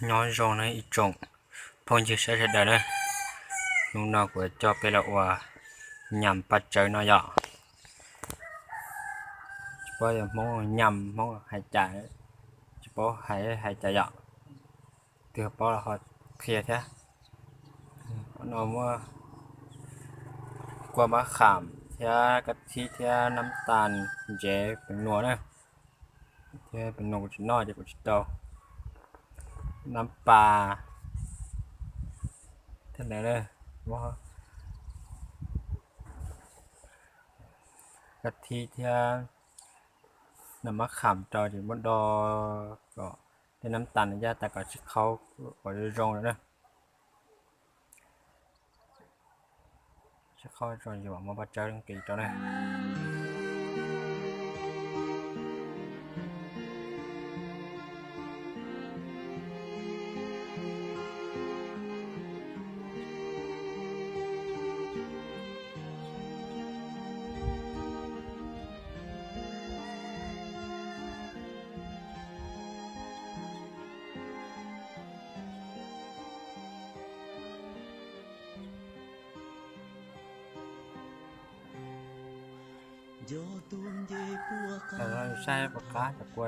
Nyob zoo na ib tsoom phooj ywg sawv daws na, hnub no kuv coj peb los ua nyam paj tsawb no yom. Tsis paub yog Hmoob nyam Hmoob hais cas, tsis paub hais hais cas yom. Twg paub los ho qhia thiab. No muaj kua mab kham thiab kab thib thiab nab tas ntsev peev nuas na. Thiab peev nuas kuv tsis noj ces kuv tsis tau. Nab pas thiab ntawd na, muaj kab thib thiab nab mab kham rau ces muab do kom tej nab tas no yaj tas kom sib qhaub kom zoo zoo lawm na. Sib qhaub zoo yuav muab paj tsawb nqis rau na. Saib puas qab, cov kua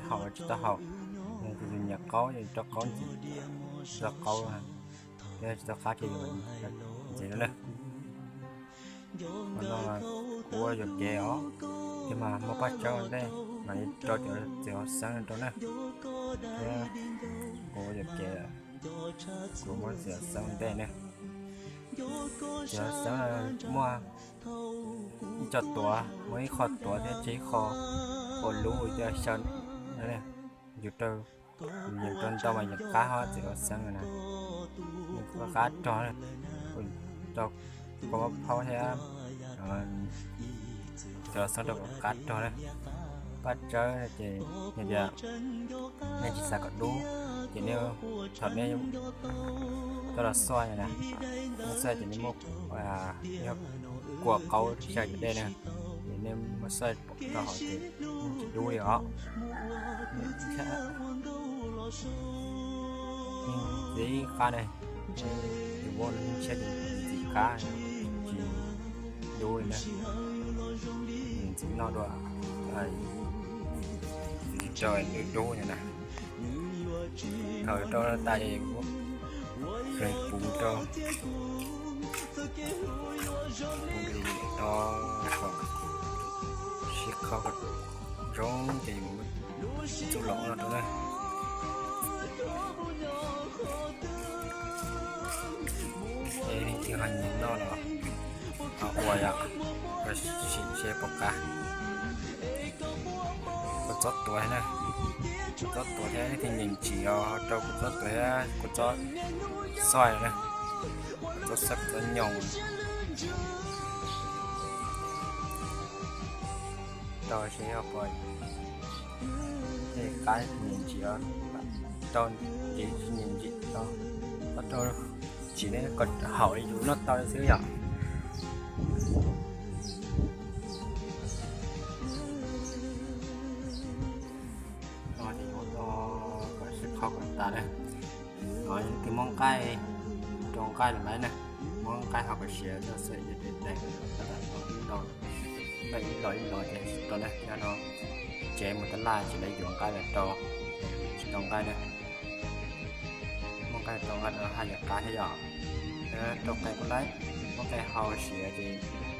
haum tsis tau haum, tus nyiam qaub rau qaub ntxiv, tsis tau qaub, tsis tau qab ces ntxiv lawm. Qhov no kuv ua yuam kev os, ces mas muab paj tsawb ua ntej mas rau cov txiv hauv xeeb rau na. Thiab kuv ua yuam kev, kuv muab txiv hauv xeeb ua ntej na. Txiv hauv xeeb muaj ib co tuav, muaj ib qho tuav thiab tseg ib qho ua lub ua xyaw na. Yus rau, yus yeem rau ntau mas yeem qab hov txiv hauv xeeb na. Qab rog, rau kua mab phaub thiab txiv hauv xeeb rau kom qab rog na. Paj tsawb ces yog tias nej tsis xav kom dub ces nej, thaum nej coj los xuaj na, nej xuaj ces nej muab yog kua qaub xyaw cov dej na, ces nej muab xuaj rau hauv ces tsis dub li os. Ntxiv qab ne, tus muaj ntshiab ntxiv qab, tsis dub li na. Ntxiv noj dua, rau dub dub na. Thaum rau tas, puv rau, puv rau, sib qhaub zoo ces txuj lom no rau na. Es leej twg ho nyiam noj los ho ua yom, sim seb puas qab. Kua txob tuav na, kua txob tuav thiab leej twg nyiam ntsim los rau kua txob tuav thiab kua txob xoj na, kua txob xoj kua txob nyoos. Rau seb ho puas, qab nyiam ntsim los rau, nyiam ntsim rau, rau tsim ne kom haum li yus noj tau li xwb yom. No ces yuav tau kom sib qhaub kom tas na. Ho yog leej twg muab nqaij, rau nqaij lawm na, muab nqaij hau kom siav txog xwb ces tes tes ib los ib los ces tsis rau na, nyob no tsev mus tab laj tsis lawv yuav nqaij los rau, tsis rau nqaij na. Muab nqaij rau nqaij rau haj yam qab thiab yom. Rau qe kuj laib, muab qe hau siav ces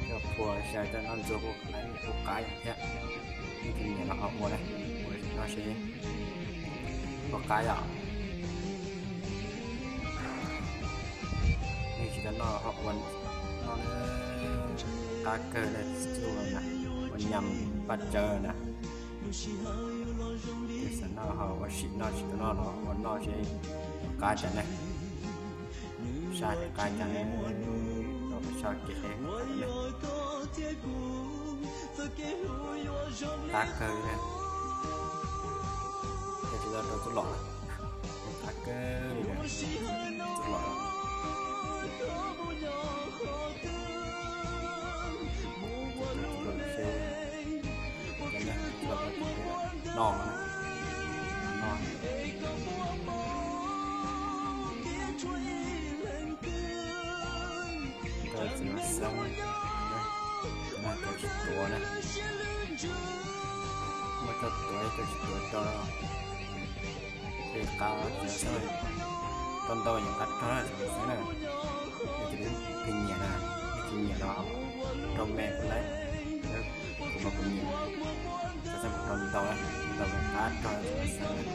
coj phua xyaw coj noj ntxuag kuj laib kuj qab yom thiab. Leej twg nyiam los ho ua na, ua no seb puas qab yom. Leej twg tsis tau noj ho ua noj na, qab kawg na, ua nyam paj tsawb na. Tus xav noj ho ua sim noj, tsis tau noj los ua noj seb qab cas ne. Sab seb qab cas ne, rau peb sab kev seb qab kawg li. Ces tsis tau rau txuj lom, qab kawg li, txuj lom. Txuj lom seb, txuj lom no, no. Cov no cov tsis tuav na, muab coj tuav, cov tsis tuav rau, ces qab rau xwb, tau ntau yeej qab rau xwb na. Yog tias leej twg nyiam na, leej twg nyiam los rau me kuv lawm, kuv mas kuv nyiam, cov xab kuv rau ntau na, ntau qab rau xwb na.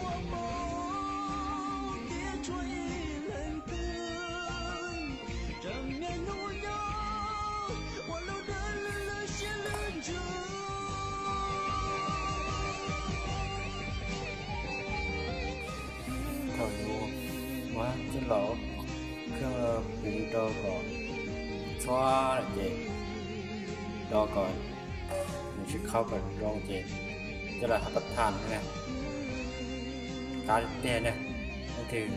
Thaum yus muab coj los khwb pw rau kom txhob lawm ces do kom nws tsis qhau kom zoo ces coj los hab pab tham na, qab tiag na. Leej twg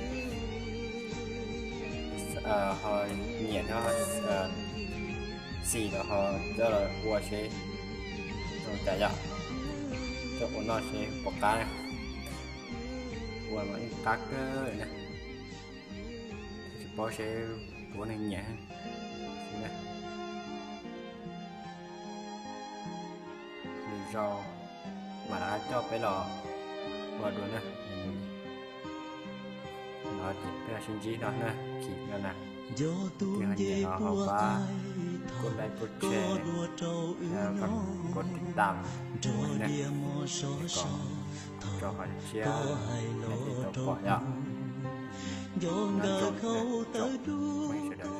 ho nyiam no xim los ho coj los ua seb zoo cas yom, coj ua noj seb puas qab na. Ua mas yeej qab kawg na. Tsis paub seb puas neeg nyiam xwb na. Lwm zaus mam rov qab coj peb los ua dua na. No ces peb los sib ntsib no na, khim no na. Leej twg ho nyiam los ho pab kov like, kov share, kov tiv tam na, kom rau qhov tshiab leej twg tau pom yom. Nyob zoo na, tsoom phooj ywg sawv daws.